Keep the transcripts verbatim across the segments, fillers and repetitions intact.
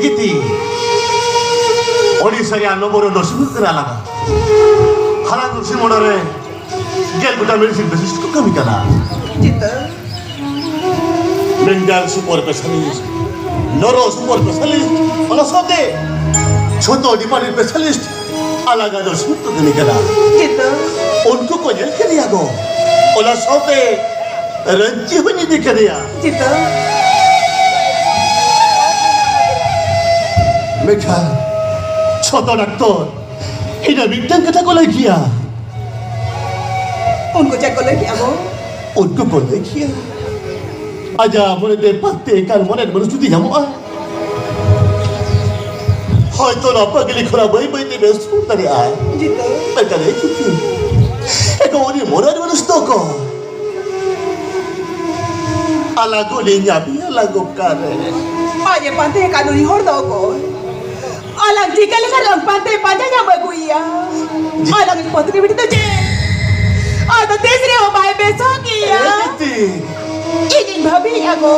ᱜᱤᱛᱤ, ᱳᱰᱤᱥᱟ ᱨᱮᱭᱟᱜ ᱱᱚᱵᱚᱨ ᱱᱚᱨᱥᱤᱝ ᱦᱳᱢ ᱨᱮ ᱟᱞᱟᱜᱟ᱾ ᱦᱟᱱᱟ ᱱᱚᱨᱥᱤᱝ ᱦᱳᱢ ᱨᱮ ᱜᱮᱞ ᱜᱚᱴᱟᱝ ᱢᱮᱰᱤᱥᱤᱱ ᱥᱯᱮᱥᱟᱞᱤᱥᱴ ᱠᱚ ᱠᱟᱹᱢᱤ ᱠᱟᱱᱟ᱾ ᱪᱤᱛᱟᱹ᱾ Mental super specialist, neuro super specialist, ᱚᱱᱟ ᱥᱟᱶᱛᱮ ᱡᱷᱚᱛᱚ ᱰᱤᱯᱟᱨᱴᱢᱮᱱᱴ ᱥᱯᱮᱥᱟᱞᱤᱥᱴ ᱟᱞᱟᱜᱟ ᱱᱚᱨᱥᱤᱝ ᱦᱳᱢ ᱠᱚ ᱠᱟᱹᱢᱤ ᱠᱟᱱᱟ᱾ ᱪᱤᱛᱟᱹ᱾ ᱩᱱᱠᱩ ᱠᱚ ᱧᱮᱞ ᱠᱮᱫᱮᱭᱟ ᱠᱚ, ᱚᱱᱟ ᱥᱟᱶᱛᱮ ᱨᱟᱺᱪᱤ ᱦᱚᱸᱧ ᱤᱫᱤ ᱠᱮᱫᱮᱭᱟ᱾ ᱪᱤᱛᱟᱹ᱾ ᱢᱮᱱᱠᱷᱟᱱ ᱡᱷᱚᱛᱚ ᱰᱟᱠᱛᱚᱨ ᱤᱱᱟᱹ ᱢᱤᱫᱴᱟᱝ ᱠᱟᱛᱷᱟ ᱠᱚ ᱞᱟᱹᱭ ᱠᱮᱭᱟ᱾ ᱩᱱᱠᱩ ᱪᱮᱫ ᱠᱚ ᱞᱟᱹᱭ ᱠᱮᱭᱟ ᱜᱚ? ᱩᱱᱠᱩ ᱠᱚ ᱞᱟᱹᱭ ᱠᱮᱭᱟ, ᱟᱡᱟᱜ ᱢᱚᱱᱮᱛᱮ ᱯᱟᱛᱮ ᱠᱟᱱ ᱢᱚᱱᱮᱨ ᱢᱟᱹᱱᱩᱥ ᱡᱩᱫᱤ ᱧᱟᱢᱚᱜᱼᱟ, ᱦᱚᱭᱛᱚ ᱱᱚᱣᱟ ᱯᱟᱹᱜᱽᱞᱤ ᱠᱷᱚᱱᱟᱜ ᱵᱟᱹᱭ ᱵᱟᱹᱭ ᱛᱮ ᱵᱮᱥ ᱦᱩᱭ ᱫᱟᱲᱮᱭᱟᱜᱼᱟ᱾ ᱡᱤᱛᱟᱹ᱾ ᱢᱮᱱᱠᱷᱟᱱ ᱮ ᱪᱤᱛᱤ, ᱮᱠᱷᱚᱱ ᱩᱱᱤ ᱢᱚᱱᱮᱨ ᱢᱟᱹᱱᱩᱥ ᱫᱚ ᱚᱠᱚᱭ? ᱟᱞᱟᱝ ᱜᱮ ᱞᱤᱧ ᱧᱟᱢᱮᱭᱟ, ᱟᱞᱟᱝ ᱜᱮ ᱚᱠᱟᱨᱮ? ᱟᱡ ᱮ ᱯᱟᱱᱛᱮ ᱟᱠᱟᱫ ᱩᱱᱤ ᱦᱚᱲ ᱫᱚ ᱚᱠᱚᱭ? ᱟᱞᱟᱝ ᱪᱤᱠᱟᱹ ᱞᱮᱠᱷᱟᱱ ᱞᱟᱝ ᱯᱟᱱᱛᱮ ᱯᱟᱸᱡᱟ ᱧᱟᱢ ᱟᱹᱜᱩᱭᱮᱭᱟ? ᱟᱞᱟᱝ ᱯᱟᱹᱛᱱᱤ ᱵᱤᱴᱤ ᱫᱚ ᱪᱮᱫ? ᱟᱫᱚ ᱛᱤᱥ ᱨᱮᱦᱚᱸ ᱵᱟᱭ ᱵᱮᱥᱚᱜ ᱜᱮᱭᱟ᱾ ᱮ ᱪᱤᱛᱤ᱾ ᱤᱧᱤᱧ ᱵᱷᱟᱹᱵᱤᱭᱮᱫᱼᱟ ᱜᱚ᱾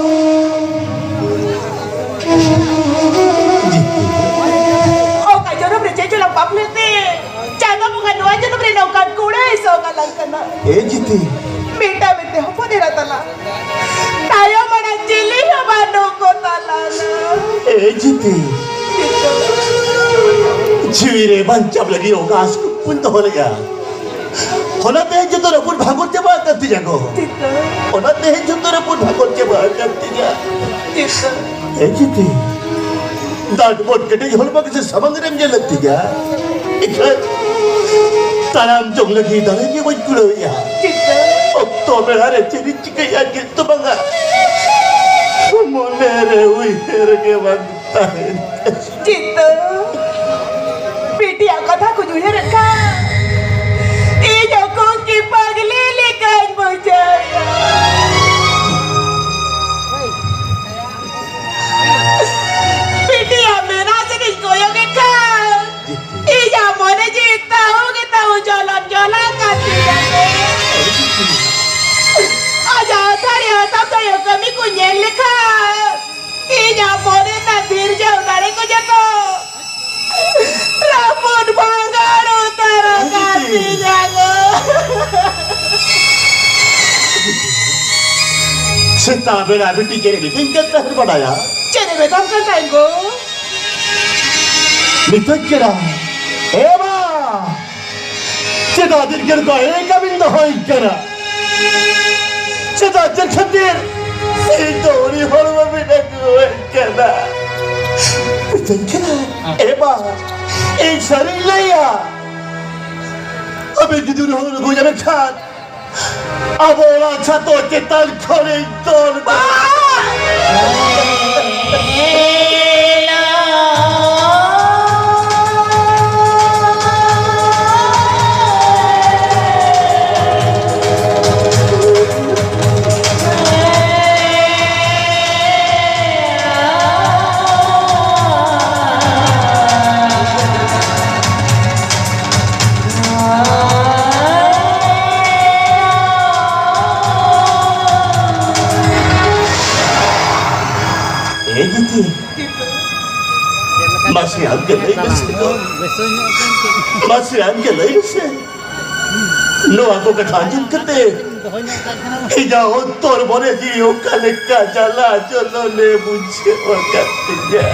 ᱚᱠᱟ ᱡᱚᱱᱚᱢ ᱨᱮ ᱪᱮᱫ ᱪᱚᱞᱟᱝ ᱵᱟᱯᱞᱟ ᱛᱮ ᱪᱟᱸᱫᱚ ᱵᱚᱸᱜᱟ ᱱᱚᱣᱟ ᱡᱚᱱᱚᱢ ᱨᱮ ᱱᱚᱝᱠᱟᱱ ᱠᱚᱲᱟᱭ ᱥᱚᱜ ᱟᱞᱟᱝ ᱠᱟᱱᱟ᱾ ᱮ ᱡᱤᱛᱤ᱾ ᱢᱤᱫᱴᱟᱝ ᱢᱮᱱᱛᱮ ᱦᱚᱯᱚᱱ ᱮᱨᱟ ᱛᱟᱞᱟᱝ᱾ ᱛᱟᱭᱚᱢ ᱢᱟᱲᱟᱝ ᱪᱤᱞᱤ ᱦᱚᱸ ᱵᱟᱹᱱᱩᱜ ᱠᱚ ᱛᱟᱞᱟᱝᱟ᱾ ᱮ ᱡᱤᱛᱤ᱾ ᱡᱤᱣᱤ ᱨᱮ ᱵᱟᱧᱪᱟᱣ ᱞᱟᱹᱜᱤᱫ ᱚᱠᱟ ᱟᱸᱥ ᱠᱩᱠᱢᱩᱧ ᱫᱚᱦᱚ ᱞᱮᱫᱼᱟ, ᱚᱱᱟ ᱛᱮᱦᱮᱧ ᱡᱚᱛᱚ ᱨᱟᱹᱯᱩᱫ ᱵᱷᱟᱸᱜᱚᱲ ᱪᱟᱵᱟ ᱟᱠᱟᱱ ᱛᱤᱧᱟ ᱜᱚ᱾ ᱪᱤᱛᱟᱹ᱾ ᱚᱱᱟ ᱛᱮᱦᱮᱧ ᱡᱚᱛᱚ ᱨᱟᱹᱯᱩᱫ ᱵᱷᱟᱸᱜᱚᱲ ᱪᱟᱵᱟ ᱟᱠᱟᱱ ᱛᱤᱧᱟ᱾ ᱪᱤᱛᱟᱹ᱾ ᱮ ᱡᱤᱛᱤ, ᱫᱟᱜ ᱵᱚᱱ ᱠᱮᱴᱮᱡ ᱦᱚᱲᱢᱚ ᱜᱮᱥᱮ ᱥᱟᱢᱟᱝ ᱨᱮᱢ ᱧᱮᱞᱮᱫ ᱛᱤᱧᱟ᱾ ᱤᱠᱷᱟᱹᱱ ᱛᱟᱲᱟᱢ ᱡᱚᱝ ᱞᱟᱹᱜᱤᱫ ᱫᱟᱲᱮ ᱜᱮ ᱵᱟᱹᱧ ᱠᱩᱲᱟᱹᱣᱮᱫᱼᱟ᱾ ᱪᱤᱛᱟᱹ᱾ ᱚᱠᱛᱚ ᱵᱮᱲᱟ ᱨᱮ ᱪᱮᱫ ᱤᱧ ᱪᱤᱠᱟᱹᱭᱟ ᱪᱮᱫ ᱫᱚ ᱵᱟᱝᱟ, ᱢᱚᱱᱮ ᱨᱮ ᱩᱭᱦᱟᱹᱨ ᱜᱮ ᱵᱟᱝ ᱛᱟᱦᱮᱱ᱾ ᱪᱤᱛᱟᱹ, ᱵᱤᱴᱤᱭᱟᱜ ᱠᱟᱛᱷᱟ ᱠᱚᱧ ᱩᱭᱦᱟᱹᱨᱮᱫ ᱠᱷᱟᱱ ᱤᱧ ᱦᱚᱸ ᱠᱩᱝᱠᱤ ᱯᱟᱜᱽᱞᱤ ᱞᱮᱠᱟᱧ ᱵᱩᱡᱷᱟᱹᱣᱮᱫᱼᱟ᱾ ᱵᱤᱴᱤᱭᱟᱜ ᱢᱮᱫᱦᱟ ᱥᱮᱫ ᱤᱧ ᱠᱚᱭᱚᱜᱮᱫ ᱠᱷᱟᱱ ᱤᱧᱟᱜ ᱢᱚᱱᱮ ᱡᱤᱣᱤ ᱛᱟᱹᱦᱩ ᱜᱮ ᱛᱟᱹᱦᱩ ᱡᱚᱞᱚᱱ ᱡᱚᱞᱚᱱ ᱠᱟᱱ ᱛᱤᱧᱟ᱾ ᱟᱡᱟᱜ ᱟᱹᱛᱷᱟᱹᱲᱤ ᱦᱟᱛᱟᱣ ᱠᱟᱹᱢᱤ ᱠᱚ ᱧᱮᱞ ᱞᱮᱠᱷᱟᱱ ᱤᱧᱟᱜ ᱢᱚᱱᱮ ᱨᱮᱱᱟᱜ ᱫᱷᱤᱨᱡᱟᱹᱣ ᱥᱮᱛᱟᱜ ᱵᱮᱲᱟ ᱵᱤᱴᱤ ᱪᱮᱫ ᱮ ᱢᱤᱛᱟᱹᱧ ᱠᱟᱱ ᱛᱟᱦᱮᱸᱫ ᱵᱟᱰᱟᱭᱟ? ᱪᱮᱫ ᱮ ᱢᱮᱛᱟᱢ ᱠᱟᱱ ᱛᱟᱦᱮᱸᱫ ᱜᱳ? ᱢᱤᱛᱟᱹᱧ ᱠᱟᱱᱟ, "ᱮ ᱵᱟ, ᱪᱮᱫᱟᱜ ᱫᱤᱱ ᱜᱮ ᱱᱚᱝᱠᱟ ᱮ ᱠᱟᱹᱢᱤᱢ ᱫᱚᱦᱚᱭᱤᱧ ᱠᱟᱱᱟ? ᱪᱮᱫᱟᱜ ᱪᱮᱫ ᱠᱷᱟᱹᱛᱤᱨ ᱤᱧ ᱫᱚ ᱩᱱᱤ ᱦᱚᱲ ᱵᱟᱹᱵᱤᱱ ᱟᱹᱜᱩᱣᱟᱹᱧ ᱠᱟᱱᱟ?" ᱢᱤᱛᱟᱹᱧ ᱠᱟᱱᱟ, "ᱮ ᱵᱟ, ᱤᱧ ᱥᱟᱹᱨᱤᱧ ᱞᱟᱹᱭᱟ, ᱟᱵᱮᱱ ᱡᱩᱫᱤ ᱩᱱᱤ ᱦᱚᱲ ᱵᱮᱱ ᱟᱹᱜᱩᱭᱟ ᱢᱮᱱᱠᱷᱟᱱ ᱟᱵᱚ ᱚᱲᱟᱜ ᱪᱷᱟᱛᱚ ᱪᱮᱛᱟᱱ ᱠᱷᱚᱱᱤᱧ ᱫᱚᱱ ᱜᱚᱫᱟ᱾ ᱮ ᱜᱤᱛᱤ, ᱢᱟᱥᱮ ᱟᱢ ᱜᱮ ᱞᱟᱹᱭ ᱢᱮᱥᱮ ᱜᱚ᱾ ᱢᱟᱥᱮ ᱟᱢ ᱜᱮ ᱞᱟᱹᱭ ᱢᱮᱥᱮ᱾ ᱱᱚᱣᱟ ᱠᱚ ᱠᱟᱛᱷᱟ ᱟᱸᱡᱚᱢ ᱠᱟᱛᱮ ᱤᱧᱟᱹᱜ ᱚᱱᱛᱚᱨ ᱢᱚᱱᱮ ᱡᱤᱣᱤ ᱚᱠᱟ ᱞᱮᱠᱟ ᱡᱟᱞᱟ ᱡᱚᱞᱚᱱᱮ ᱵᱩᱡᱷᱟᱹᱣ ᱟᱠᱟᱫ ᱛᱤᱧᱟ᱾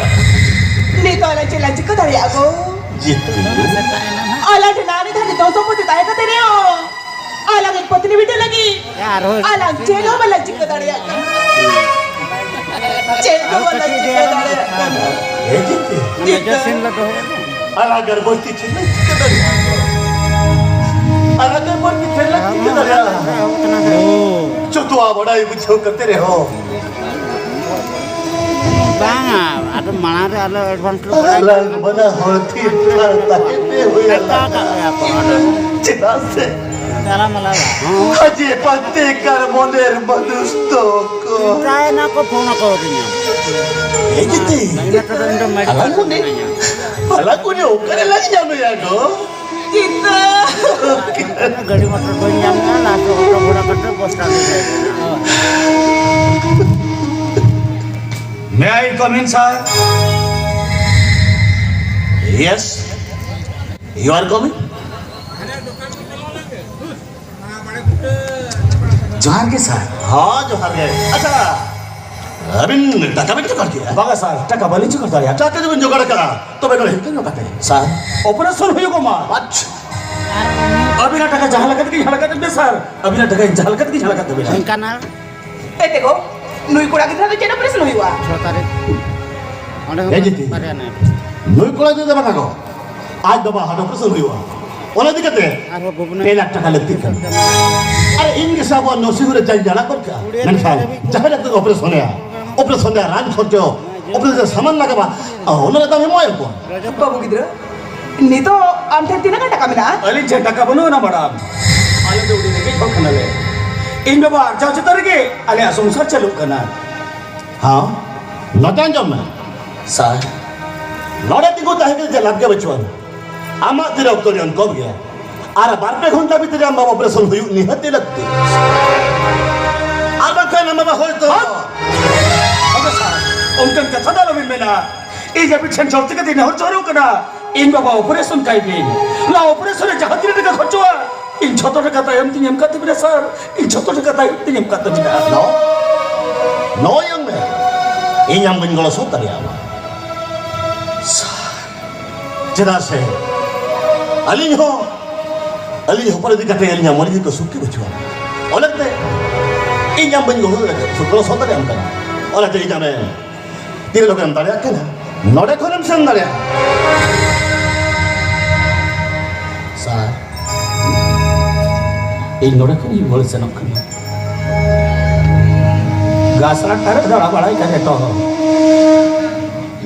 ᱱᱤᱛᱚᱜ ᱟᱞᱟᱝ ᱪᱮᱫ ᱞᱟᱝ ᱪᱤᱠᱟᱹ ᱫᱟᱲᱮᱭᱟᱜᱼᱟ ᱜᱚ? ᱡᱤᱛᱩ᱾ ᱟᱞᱟᱝ ᱴᱷᱮᱱ ᱟᱨ ᱢᱤᱫ ᱫᱷᱟᱣ ᱱᱤᱛᱚᱜ ᱥᱚᱢᱯᱚᱛᱤ ᱛᱟᱦᱮᱸ ᱠᱟᱛᱮ ᱨᱮᱦᱚᱸ ᱟᱞᱟᱝ ᱨᱮᱱ ᱯᱚᱛᱱᱤ ᱵᱤᱴᱟᱹ ᱞᱟᱹᱜᱤᱫ ᱟᱨᱦᱚᱸ ᱟᱞᱟᱝ ᱪᱮᱫ ᱦᱚᱸ ᱵᱟᱞᱟᱝ ᱪᱤᱠᱟᱹ ᱫᱟᱲᱮᱭᱟᱜ ᱠᱟᱱᱟ᱾ ᱪᱮᱫ ᱦᱚᱸ ᱵᱟᱞᱟᱝ ᱪᱤᱠᱟᱹ ᱫᱟᱲᱮᱭᱟᱜ ᱠᱟᱱᱟ᱾ ᱦᱮᱸ, ᱡᱤᱛᱩ᱾ ᱡᱤᱛᱩ᱾ ᱟᱞᱟᱝ ᱟᱨ ᱵᱟᱹᱲᱛᱤ ᱪᱮᱫ ᱞᱟᱝ ᱪᱤᱠᱟᱹ ᱫᱟᱲᱮᱭᱟᱜᱼᱟ? ᱟᱞᱟᱝ ᱟᱨ ᱵᱟᱹᱲᱛᱤ ᱪᱮᱫ ᱞᱟᱝ ᱪᱤᱠᱟᱹ ᱫᱟᱲᱮᱭᱟᱜᱼᱟ? ᱡᱚᱛᱚᱣᱟᱜ ᱵᱟᱲᱟᱭ ᱵᱩᱡᱷᱟᱹᱣ ᱠᱟᱛᱮ ᱨᱮᱦᱚᱸ ᱵᱟᱝᱟ, ᱟᱫᱚ ᱢᱟᱲᱟᱝ ᱨᱮ ᱟᱞᱚ advance ᱨᱮ ᱵᱟᱲᱟᱭ ᱟᱞᱟᱝ ᱵᱟᱱᱟ ᱦᱚᱲ ᱛᱷᱤᱨ ᱛᱷᱟᱨ ᱛᱟᱦᱮᱸ ᱛᱮ ᱦᱩᱭ ᱟᱞᱟᱝᱟ᱾ ᱪᱮᱫᱟᱜ ᱥᱮ ᱛᱟᱞᱟ ᱢᱟᱞᱟ ᱵᱟᱝ᱾ ᱟᱡᱮ ᱯᱟᱱᱛᱮ ᱠᱟᱨ ᱢᱚᱱᱮᱨ ᱢᱟᱱᱩᱥ ᱛᱚ ᱠᱚ᱾ ᱛᱟᱭ ᱱᱟ ᱠᱚ ᱯᱷᱳᱱ ᱟᱠᱚ ᱫᱤᱧᱟ᱾ ᱦᱮᱸ ᱡᱤᱛᱤ᱾ ᱟᱞᱟᱝ ᱩᱱᱤ, ᱟᱞᱟᱝ ᱩᱱᱤ ᱚᱠᱟᱨᱮ ᱞᱟᱝ ᱧᱟᱢᱮᱭᱟ ᱜᱚ? ᱪᱤᱱᱛᱟᱹ᱾ ᱜᱟᱹᱰᱤ ᱢᱚᱴᱚᱨ ᱵᱟᱹᱧ ᱧᱟᱢ ᱮᱫᱟ, ᱞᱟᱥᱴ ᱨᱮ ᱚᱴᱳ ᱵᱷᱟᱲᱟ ᱠᱟᱛᱮ ᱵᱚᱥ ᱴᱟᱺᱰᱤ ᱨᱮ᱾ May I come in, sir? Yes, you are coming. ᱡᱚᱦᱟᱨ ᱜᱮ ᱥᱟᱨ᱾ ᱦᱚᱸ, ᱡᱚᱦᱟᱨ ᱜᱮ᱾ ᱟᱪᱪᱷᱟ, ᱟᱹᱵᱤᱱ ᱴᱟᱠᱟ ᱵᱤᱱ ᱡᱚᱜᱟᱲ ᱠᱮᱜᱼᱟ? ᱵᱟᱝᱟ ᱥᱟᱨ, ᱴᱟᱠᱟ ᱵᱟᱹᱞᱤᱧ ᱡᱚᱜᱟᱲ ᱫᱟᱲᱮᱭᱟᱜᱼᱟ᱾ ᱴᱟᱠᱟ ᱫᱚᱵᱤᱱ ᱡᱚᱜᱟᱲ ᱠᱟᱜᱼᱟ, ᱛᱚᱵᱮ ᱱᱚᱰᱮ ᱦᱮᱡ ᱠᱟᱛᱮ ᱥᱟᱨ, ᱚᱯᱟᱨᱮᱥᱚᱱ ᱦᱩᱭᱩᱜᱚᱜ ᱢᱟ᱾ ᱟᱪᱪᱷᱟ᱾ ᱟᱹᱵᱤᱱᱟᱜ ᱴᱟᱠᱟ ᱡᱟᱦᱟᱸ ᱞᱮᱠᱟ ᱛᱮᱜᱮ ᱡᱷᱟᱲᱟ ᱠᱟᱜ ᱛᱟᱵᱤᱱᱟ ᱥᱟᱨ, ᱟᱹᱵᱤᱱᱟᱜ ᱴᱟᱠᱟ ᱡᱟᱦᱟᱸ ᱞᱮᱠᱟ ᱛᱮᱜᱮ ᱡᱷᱟᱲᱟ ᱠᱟᱜ ᱛᱟᱵᱤᱱᱟ᱾ ᱰᱷᱮᱝᱠᱟᱱᱟᱞ᱾ ᱮ ᱛᱮᱜᱳ, ᱱᱩᱭ ᱠᱚᱲᱟ ᱜᱤᱫᱽᱨᱟᱹ ᱫᱚ ᱪᱮᱫ ᱚᱯᱟᱨᱮᱥᱚᱱ ᱦᱩᱭᱩᱜᱼᱟ? ᱪᱷᱚ ᱛᱟᱹᱨᱤᱠᱷ᱾ ᱚᱸᱰᱮ ᱦᱚᱸ ᱦᱮᱸ, ᱡᱤᱛᱤ᱾ ᱵᱟᱨᱭᱟ ᱱᱟᱭᱤᱴ᱾ ᱱᱩᱭ ᱠᱚᱲᱟ ᱜᱤᱫᱽᱨᱟᱹ ᱫᱚ ᱵᱟᱝ ᱠᱚ, ᱟᱡ ᱵᱟᱵᱟ ᱦᱟᱨᱴ ᱚᱯᱟᱨᱮᱥᱚᱱ ᱦᱩᱭᱩᱜᱼᱟ᱾ ᱚᱱᱟ ᱤᱫᱤ ᱠᱟᱛᱮ ᱟᱨᱦᱚᱸ ᱵᱷᱩᱵᱽᱱᱮ- ᱯᱮ ᱞᱟᱠᱷ ᱴᱟᱠᱟ ᱞᱟᱹᱠᱛᱤᱜ ᱠᱟᱱᱟ᱾ ᱟᱨ ᱤᱧ ᱜᱮ ᱥᱮ ᱟᱵᱚᱣᱟᱜ ᱱᱟᱨᱥᱤᱝ ᱦᱳᱢ ᱨᱮ ᱡᱟᱧ ᱡᱟᱲᱟ ᱜᱚᱫ ᱠᱟᱜᱼᱟ᱾ ᱢᱮᱱᱠᱷᱟᱱ ᱡᱟᱦᱟᱸ ᱰᱟᱠᱛᱟᱨ ᱚᱯᱟᱨᱮᱥᱚᱱᱮᱭᱟ, ᱚᱯᱟᱨᱮᱥᱚᱱ ᱨᱮᱭᱟᱜ ᱨᱟᱱ ᱠᱷᱚᱨᱪᱚ, ᱚᱯᱟᱨᱮᱥᱚᱱ ᱨᱮᱭᱟᱜ ᱥᱟᱢᱟᱱ ᱞᱟᱜᱟᱜᱼᱟ, ᱚᱱᱟ ᱨᱮ ᱫᱟᱢ ᱮᱢᱚᱜ ᱟᱭ ᱚᱠᱚᱭ? ᱵᱟᱹᱵᱩ ᱜᱤᱫᱽᱨᱟᱹ, ᱱᱤᱛᱚᱜ ᱟᱢ ᱴᱷᱮᱱ ᱛᱤᱱᱟᱹᱜ ᱜᱟᱱ ᱴᱟᱠᱟ ᱢᱮᱱᱟᱜᱼᱟ? ᱟᱹᱞᱤᱧ ᱴᱷᱮᱱ ᱴᱟᱠᱟ ᱵᱟᱹᱱᱩᱜ ᱟᱱᱟ, ᱢᱮᱰᱟᱢ᱾ ᱟᱞᱮ ᱫᱚ ᱟᱹᱰᱤ ᱨᱮᱸᱜᱮᱡ ᱦᱚᱲ ᱠᱟᱱᱟᱞᱮ᱾ ᱤᱧ ᱵᱟᱵᱟ ᱟᱨᱡᱟᱣ ᱪᱮᱛᱟᱱ ᱨᱮᱜᱮ ᱟᱞᱮᱭᱟᱜ ᱥᱚᱝᱥᱟᱨ ᱪᱟᱹᱞᱩᱜ ᱠᱟᱱᱟ᱾ ᱦᱮᱸ, ᱱᱚᱛᱮ ᱟᱸᱡᱚᱢ ᱢᱮ᱾ ᱥᱟᱨ᱾ ᱱᱚᱰᱮ ᱛᱤᱸᱜᱩ ᱛᱟᱦᱮᱸ ᱠᱟᱛᱮ ᱪᱮᱫ ᱞᱟᱵᱷ ᱜᱮ ᱵᱟᱹᱪᱩᱜ ᱟᱱᱟ᱾ ᱟᱢᱟᱜ ᱛᱤᱨᱮ ᱚᱠᱛᱚ ᱧᱟᱢ ᱠᱚᱢ ᱜᱮᱭᱟ᱾ ᱟᱨ ᱵᱟᱨ ᱯᱮ ᱜᱷᱚᱱᱴᱟ ᱵᱷᱤᱛᱨᱤ ᱟᱢ ᱵᱟᱵᱟ ᱚᱯᱟᱨᱮᱥᱚᱱ ᱦᱩᱭᱩᱜ ᱱᱤᱦᱟᱹᱛᱤ ᱞᱟᱹᱠᱛᱤ᱾ ᱟᱨ ᱵᱟᱝᱠᱷᱟᱱ ᱟᱢ ᱵᱟᱵᱟ ᱦᱚᱭᱛᱚ ᱟᱫᱚ ᱥᱟᱨ, ᱚᱱᱠᱟᱱ ᱠᱟᱛᱷᱟ ᱫᱚ ᱟᱞᱚᱵᱤᱱ ᱢᱮᱱᱟ᱾ ᱤᱧ ᱟᱹᱵᱤᱱ ᱴᱷᱮᱱ ᱡᱳᱨ ᱛᱮᱜᱮ ᱱᱮᱦᱚᱨ ᱡᱚᱦᱟᱨᱚᱜ ᱠᱟᱱᱟ᱾ ᱤᱧ ᱵᱟᱵᱟ ᱚᱯᱟᱨᱮᱥᱚᱱ ᱠᱟᱭ ᱵᱤᱱ᱾ ᱱᱚᱣᱟ ᱚᱯᱟᱨᱮᱥᱚᱱ ᱨᱮ ᱡᱟᱦᱟᱸ ᱛᱤᱱᱟᱹᱜ ᱴᱟᱠᱟ ᱠᱷᱚᱨᱪᱚᱜᱼᱟ, ᱤᱧ ᱡᱷᱚᱛᱚ ᱴᱟᱠᱟ ᱛᱟᱭᱚᱢ ᱛᱤᱧ ᱮᱢ ᱠᱟᱜ ᱛᱟᱹᱵᱤᱱᱟ ᱥᱟᱨ, ᱤᱧ ᱡᱷᱚᱛᱚ ᱴᱟᱠᱟ ᱛᱟᱭᱚᱢ ᱛᱤᱧ ᱮᱢ ᱠᱟᱜ ᱛᱟᱹᱵᱤᱱᱟ᱾ ᱱᱚ, ᱱᱚ ᱤᱭᱟᱹᱝ ᱢᱮ, ᱤᱧ ᱟᱢ ᱵᱟᱹᱧ ᱜᱚᱲᱚ ᱥᱚᱫ ᱫᱟᱲᱮᱭᱟᱢᱟ ᱥᱟᱨ, ᱪᱮᱫᱟᱜ ᱥᱮ ᱟᱹᱞᱤᱧ ᱦᱚᱸ, ᱟᱹᱞᱤᱧ ᱦᱚᱯᱚᱱ ᱤᱫᱤ ᱠᱟᱛᱮ ᱟᱹᱞᱤᱧᱟᱜ ᱢᱚᱱᱮ ᱡᱤᱣᱤ ᱠᱚ ᱥᱩᱠ ᱜᱮ ᱵᱟᱹᱪᱩᱜᱼᱟ᱾ ᱚᱱᱟᱛᱮ ᱤᱧ ᱟᱢ ᱵᱟᱹᱧ ᱜᱚᱲᱚ ᱫᱟᱲᱮᱭᱟᱜ, ᱜᱚᱲᱚ ᱥᱚᱫ ᱫᱟᱲᱮᱭᱟᱢ ᱠᱟᱱᱟ᱾ ᱚᱱᱟᱛᱮ ᱤᱧ ᱟᱢᱮ ᱛᱤᱱᱟᱹᱜ ᱞᱚᱜᱚᱱᱮᱢ ᱫᱟᱲᱮᱭᱟᱜ ᱠᱟᱱᱟ, ᱱᱚᱰᱮ ᱠᱷᱚᱱᱮᱢ ᱥᱮᱱ ᱫᱟᱲᱮᱭᱟᱜᱼᱟ᱾ ᱥᱟᱨ, ᱤᱧ ᱱᱚᱰᱮ ᱠᱷᱚᱱ ᱤᱧ ᱨᱩᱣᱟᱹᱲ ᱥᱮᱱᱚᱜ ᱠᱟᱱᱟ᱾ ᱜᱟᱥᱲᱟ ᱴᱟᱨᱮ ᱫᱟᱬᱟ ᱵᱟᱲᱟᱭ ᱠᱟᱱ ᱮᱛᱚᱦᱚᱵ᱾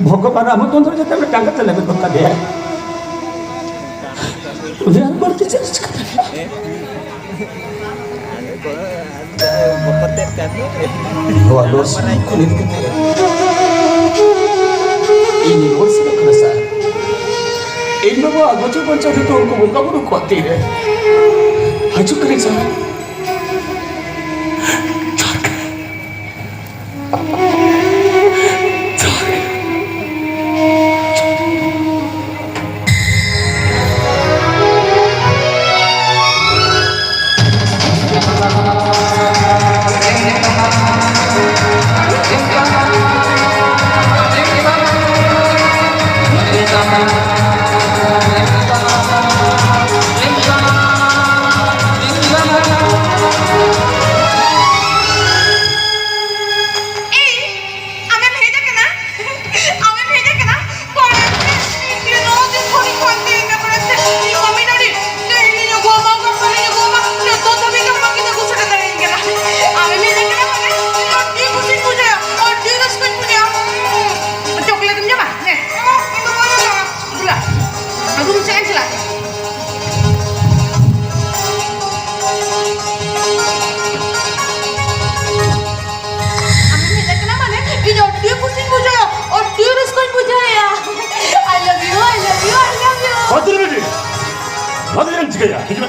ᱵᱷᱚᱜᱚᱵᱟᱱ ᱨᱟᱢᱪᱚᱸᱫᱽᱨᱚ ᱡᱟᱛᱮ ᱢᱤᱫᱴᱟᱝ ᱠᱟᱛᱮ ᱞᱮᱵᱮᱫ ᱜᱚᱫ ᱠᱟᱫᱮᱭᱟ᱾ ᱩᱱᱤ ᱟᱨ ᱵᱟᱹᱲᱛᱤ ᱪᱮᱫ ᱮ ᱪᱤᱠᱟᱹ ᱫᱟᱲᱮᱭᱟᱜᱼᱟ? ᱱᱚᱣᱟ ᱞᱚᱥ ᱠᱷᱚᱱ ᱤᱫᱤ ᱠᱟᱛᱮ ᱤᱧ ᱨᱩᱣᱟᱹᱲ ᱥᱮᱱᱚᱜ ᱠᱟᱱᱟ, ᱥᱟᱨ᱾ ᱤᱧ ᱵᱟᱵᱟ ᱟᱜᱚᱪᱚ ᱵᱟᱧᱪᱟᱣ ᱫᱚ ᱩᱱᱠᱩ ᱵᱚᱸᱜᱟ ᱵᱩᱨᱩ ᱠᱚᱣᱟᱜ ᱛᱤᱨᱮ᱾ ᱦᱤᱡᱩᱜ ᱠᱟᱹᱱᱟᱹᱧ, ᱥᱟᱨ᱾ ᱡᱚᱦᱟᱨ ᱜᱮ᱾ ᱦᱤᱡᱩᱜ ᱢᱮ᱾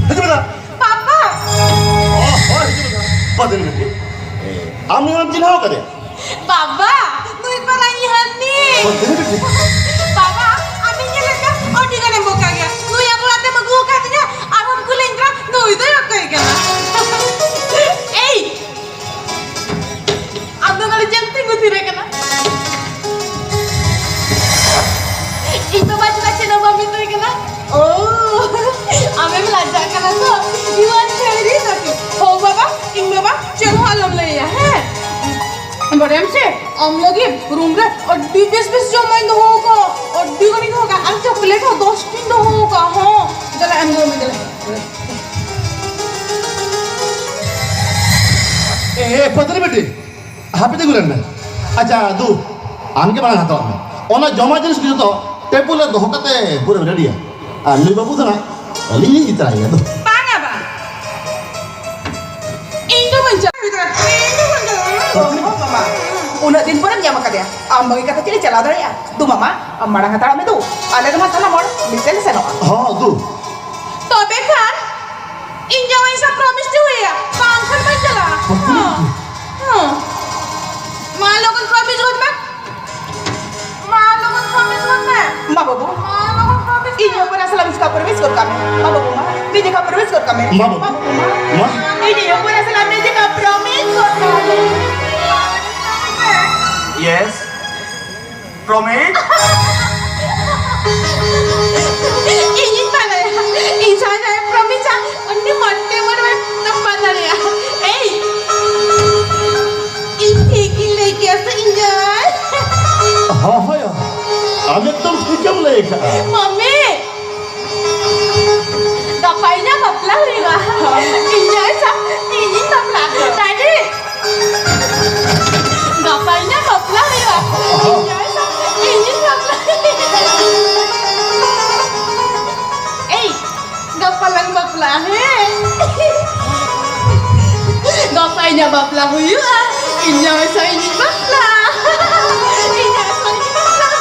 ᱦᱤᱡᱩᱜ ᱢᱮ ᱫᱟ᱾ ᱵᱟᱵᱟ! ᱚ, ᱦᱳᱭ, ᱦᱤᱡᱩᱜ ᱢᱮ ᱫᱟ᱾ ᱵᱟᱫᱮᱱ ᱵᱤᱴᱤ᱾ ᱮ, ᱟᱢ ᱱᱩᱭ ᱮᱢ ᱪᱤᱱᱦᱟᱹᱣ ᱠᱟᱫᱮᱭᱟ? ᱵᱟᱵᱟ, ᱱᱩᱭ ᱯᱟᱨᱟ ᱤᱧ ᱦᱟᱹᱱᱤ᱾ ᱵᱟᱫᱮᱱ ᱵᱤᱴᱤ᱾ ᱵᱟᱵᱟ, ᱟᱢᱤᱧ ᱧᱮᱞᱮ ᱠᱟᱱ ᱟᱹᱰᱤ ᱜᱟᱱᱮᱢ ᱵᱚᱠᱟ ᱜᱮᱭᱟ᱾ ᱱᱩᱭ ᱟᱵᱚ ᱚᱲᱟᱜ ᱛᱮᱢ ᱟᱹᱜᱩ ᱟᱠᱟᱫᱤᱧᱟ, ᱟᱨᱦᱚᱸᱢ ᱠᱩᱞᱤᱧ ᱠᱟᱱᱟ, ᱱᱩᱭ ᱫᱚᱭ ᱚᱠᱚᱭ ᱠᱟᱱᱟ? ᱮᱭ! ᱟᱢ ᱫᱚ ᱱᱚᱰᱮ ᱪᱮᱫ ᱮᱢ ᱛᱤᱸᱜᱩ ᱛᱷᱤᱨ ᱟᱠᱟᱱᱟ? ᱤᱧ ᱵᱟᱵᱟ ᱪᱮᱫᱟᱜ ᱪᱮᱫ ᱦᱚᱸ ᱵᱟᱢ ᱢᱮᱛᱟᱭ ᱠᱟᱱᱟ? ᱳ, ᱟᱢᱮᱢ ᱞᱟᱡᱟᱜ ᱠᱟᱱᱟ ᱛᱚ? You are very naughty. ᱦᱳ ᱵᱟᱵᱟ, ᱤᱧ ᱵᱟᱵᱟ ᱪᱮᱫ ᱦᱚᱸ ᱟᱞᱚᱢ ᱞᱟᱹᱭᱟ, ᱦᱮᱸ? ᱵᱟᱰᱟᱭᱟᱢ ᱥᱮ, ᱟᱢ ᱞᱟᱹᱜᱤᱫ ᱨᱩᱢ ᱨᱮ ᱟᱹᱰᱤ ᱵᱮᱥ ᱵᱮᱥ ᱡᱚᱢᱟᱜ ᱤᱧ ᱫᱚᱦᱚ ᱟᱠᱟᱫᱼᱟ, ᱟᱹᱰᱤ ᱜᱟᱱᱤᱧ ᱫᱚᱦᱚ ᱟᱠᱟᱫᱼᱟ, ᱟᱨ ᱪᱚᱠᱞᱮᱴ ᱦᱚᱸ ᱫᱚᱥ ᱴᱤᱧ ᱫᱚᱦᱚ ᱟᱠᱟᱫᱼᱟ᱾ ᱦᱚᱸ, ᱫᱮᱞᱟ ᱮᱢ ᱜᱚᱲᱚ ᱢᱮ, ᱫᱮᱞᱟ᱾ ᱮ, ᱮ, ᱯᱟᱹᱛᱨᱤ ᱵᱤᱴᱤ, ᱦᱟᱯᱮ ᱛᱤᱸᱜᱩ ᱞᱮᱱ ᱢᱮ᱾ ᱟᱪᱪᱷᱟ, ᱫᱩ, ᱟᱢ ᱜᱮ ᱢᱟᱲᱟᱝ ᱦᱟᱛᱟᱣ ᱢᱮ᱾ ᱚᱱᱟ ᱡᱚᱢᱟᱜ ᱡᱤᱱᱤᱥ ᱠᱚ ᱡᱚᱛᱚ ᱴᱮᱵᱩᱞ ᱨᱮ ᱫᱚᱦᱚ ᱠᱟᱛᱮ ᱯᱩᱨᱟᱹ ᱨᱮᱰᱤᱭᱟ᱾ ᱟᱨ ᱱᱩᱭ ᱵᱟᱹᱵᱩ ᱫᱚ ᱱᱟᱜ ᱟᱹᱞᱤᱧ ᱞᱤᱧ ᱤᱫᱤ ᱛᱚᱨᱟᱭᱮᱭᱟ ᱫᱩ᱾ ᱵᱟᱝᱟ, ᱵᱟᱝ᱾ ᱤᱧ ᱫᱚ ᱵᱟᱹᱧ ᱪᱟᱞᱟᱜᱼᱟ᱾ ᱤᱧ ᱫᱚ ᱵᱟᱹᱧ ᱪᱟᱞᱟᱜᱼᱟ᱾ ᱚ, ᱢᱟᱢᱟ, ᱩᱱᱟᱹᱜ ᱫᱤᱱ ᱯᱚᱨᱮᱢ ᱧᱟᱢ ᱟᱠᱟᱫᱮᱭᱟ᱾ ᱟᱢ ᱵᱟᱹᱜᱤ ᱠᱟᱛᱮ ᱪᱮᱫ ᱞᱮ ᱪᱟᱞᱟᱣ ᱫᱟᱲᱮᱭᱟᱜᱼᱟ? ᱫᱩ ᱢᱟᱢᱟ, ᱟᱢ ᱢᱟᱲᱟᱝ ᱦᱟᱛᱟᱲᱚᱜ ᱢᱮ ᱫᱩ᱾ ᱟᱞᱮ ᱫᱚ ᱱᱟᱜ ᱥᱟᱱᱟᱢ ᱦᱚᱲ ᱢᱤᱫ ᱛᱮᱞᱮ ᱥᱮᱱᱚᱜᱼᱟ᱾ ᱦᱚᱸ, ᱫᱩ᱾ ᱛᱚᱵᱮ ᱠᱷᱟᱱ ᱤᱧ ᱡᱟᱶᱟᱭ ᱥᱟᱶ promise ᱫᱚ ᱦᱩᱭᱩᱜᱼᱟ, ᱵᱟᱝᱠᱷᱟᱱ ᱵᱟᱹᱧ ᱪᱟᱞᱟᱜᱼᱟ᱾ ᱦᱚᱸ, ᱦᱚᱸ᱾ ᱢᱟ ᱞᱚᱜᱚᱱ promise ᱜᱚᱫ ᱢᱮ᱾ ᱢᱟ ᱞᱚᱜᱚᱱ promise ᱜᱚᱫ ᱢᱮ᱾ ᱢᱟ ᱵᱟᱹᱵᱩ, ᱢᱟ ᱞᱚᱜᱚᱱ promise ᱤᱧ ᱢᱮ᱾ ᱦᱚᱯᱚᱱ ᱥᱟᱞᱟᱜ ᱢᱤᱫ ᱡᱚᱠᱷᱟ promise ᱜᱚᱫ ᱠᱟᱜ ᱢᱮ᱾ ᱢᱟ ᱵᱟᱹᱵᱩ, ᱢᱟ, ᱢᱤᱫ ᱡᱚᱠᱷᱟ promise ᱜᱚᱫ ᱠᱟᱜ ᱢᱮ᱾ ᱢᱟ ᱵᱟᱹᱵᱩ, ᱢᱟ᱾ ᱤᱧ ᱦᱚᱯᱚᱱ ᱥᱟᱞᱟᱜ ᱢᱤᱫ ᱡᱚᱠᱷᱟ promise ᱜᱚᱫ ᱠᱟᱜ ᱢᱮ᱾ Yes. Promise? ᱤᱧᱤᱧ ᱵᱟᱲᱟᱭᱟ᱾ ᱤᱧ ᱥᱟᱶ ᱡᱟᱦᱟᱸᱭ promiseᱟ, ᱩᱱᱤ ᱢᱚᱴᱮ ᱢᱚᱴᱮ ᱵᱟᱭ ᱛᱚᱯᱟ ᱫᱟᱲᱮᱭᱟᱜᱼᱟ᱾ ᱮᱭ! ᱤᱧ ᱴᱷᱤᱠ ᱤᱧ ᱞᱟᱹᱭ ᱠᱮᱜᱼᱟ ᱥᱮ ᱤᱧ ᱡᱟᱶᱟᱭ? ᱦᱚᱸ, ᱦᱳᱭ᱾ ᱟᱢ ᱮᱠᱫᱚᱢ ᱴᱷᱤᱠᱮᱢ ᱞᱟᱹᱭ ᱟᱠᱟᱫᱼᱟ᱾ ᱢᱟᱢᱤ! ᱜᱟᱯᱟ ᱤᱧᱟᱜ ᱵᱟᱯᱞᱟ ᱦᱩᱭᱩᱜᱼᱟ᱾ ᱤᱧ ᱡᱟᱶᱟᱭ ᱥᱟᱶ ᱤᱧᱤᱧ ᱵᱟᱯᱞᱟᱜᱼᱟ᱾ ᱰᱟᱰᱤ! ᱜᱟᱯᱟ ᱤᱧᱟᱜ ᱵᱟᱯᱞᱟ ᱦᱩᱭᱩᱜᱼᱟ᱾ ᱤᱧ ᱡᱟᱶᱟᱭ ᱥᱟᱶ ᱤᱧᱤᱧ ᱵᱟᱯᱞᱟᱜᱼᱟ᱾ ᱮᱭ, ᱜᱟᱯᱟ ᱞᱟᱝ ᱵᱟᱯᱞᱟᱜᱼᱟ, ᱦᱮᱸ? ᱜᱟᱯᱟ ᱤᱧᱟᱜ ᱵᱟᱯᱞᱟ ᱦᱩᱭᱩᱜᱼᱟ᱾ ᱤᱧ ᱡᱟᱶᱟᱭ ᱥᱟᱶ ᱤᱧᱤᱧ ᱵᱟᱯᱞᱟᱜᱼᱟ᱾ ᱤᱧ ᱡᱟᱶᱟᱭ ᱥᱟᱶ ᱤᱧᱤᱧ ᱵᱟᱯᱞᱟᱜᱼᱟ᱾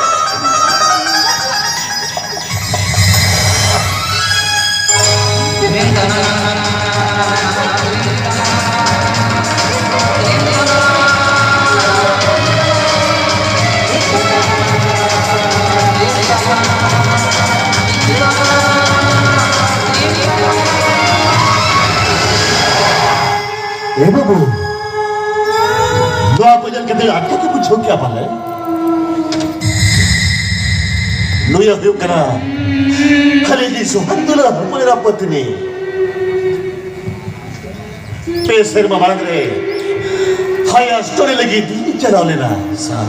ᱮ ᱵᱟᱹᱵᱩ, ᱱᱚᱣᱟ ᱠᱚ ᱧᱮᱞ ᱠᱟᱛᱮ ᱟᱴᱠᱟ ᱜᱮ ᱵᱩᱡᱷᱟᱹᱣ ᱠᱮᱜᱼᱟ ᱯᱟᱞᱮ᱾ ᱱᱩᱭ ᱦᱩᱭᱩᱜ ᱠᱟᱱᱟ ᱠᱷᱟᱹᱞᱤ ᱜᱮ ᱥᱚᱦᱟᱜ ᱫᱩᱞᱟᱹᱲ ᱦᱚᱯᱚᱱ ᱮᱨᱟ ᱯᱟᱹᱛᱱᱤ᱾ ᱯᱮ ᱥᱮᱨᱢᱟ ᱢᱟᱲᱟᱝ ᱨᱮ ᱦᱟᱭᱟᱨ ᱥᱴᱟᱰᱤ ᱞᱟᱹᱜᱤᱫ ᱤᱧ ᱪᱟᱞᱟᱣ ᱞᱮᱱᱟ᱾ ᱥᱟᱨ,